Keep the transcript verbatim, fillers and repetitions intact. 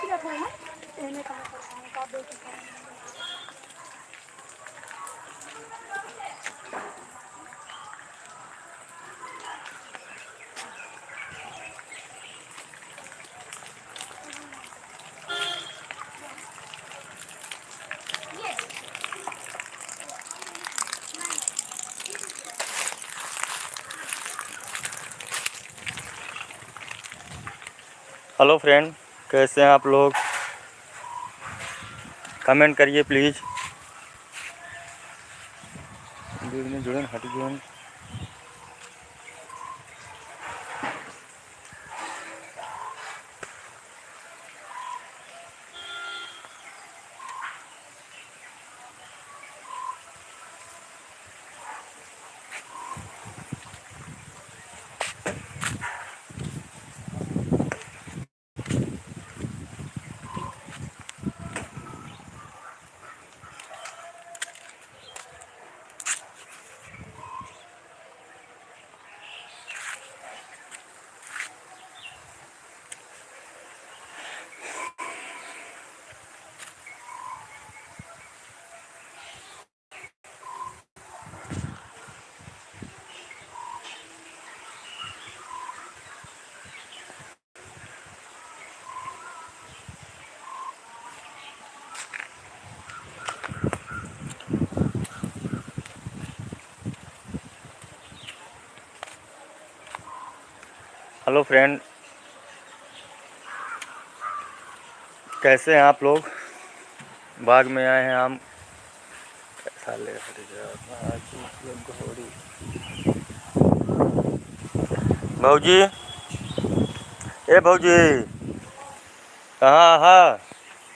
Hello friend, कैसे हैं आप लोग? Comment करिए please। जुड़ने, जुड़न, हट जुड़न। Hello friend, कैसे हैं आप लोग? बाग में आए हैं आम। कैसा ले हट जा, आज मतलब घोड़ी। भौजी, ए भौजी, कहाँ हा?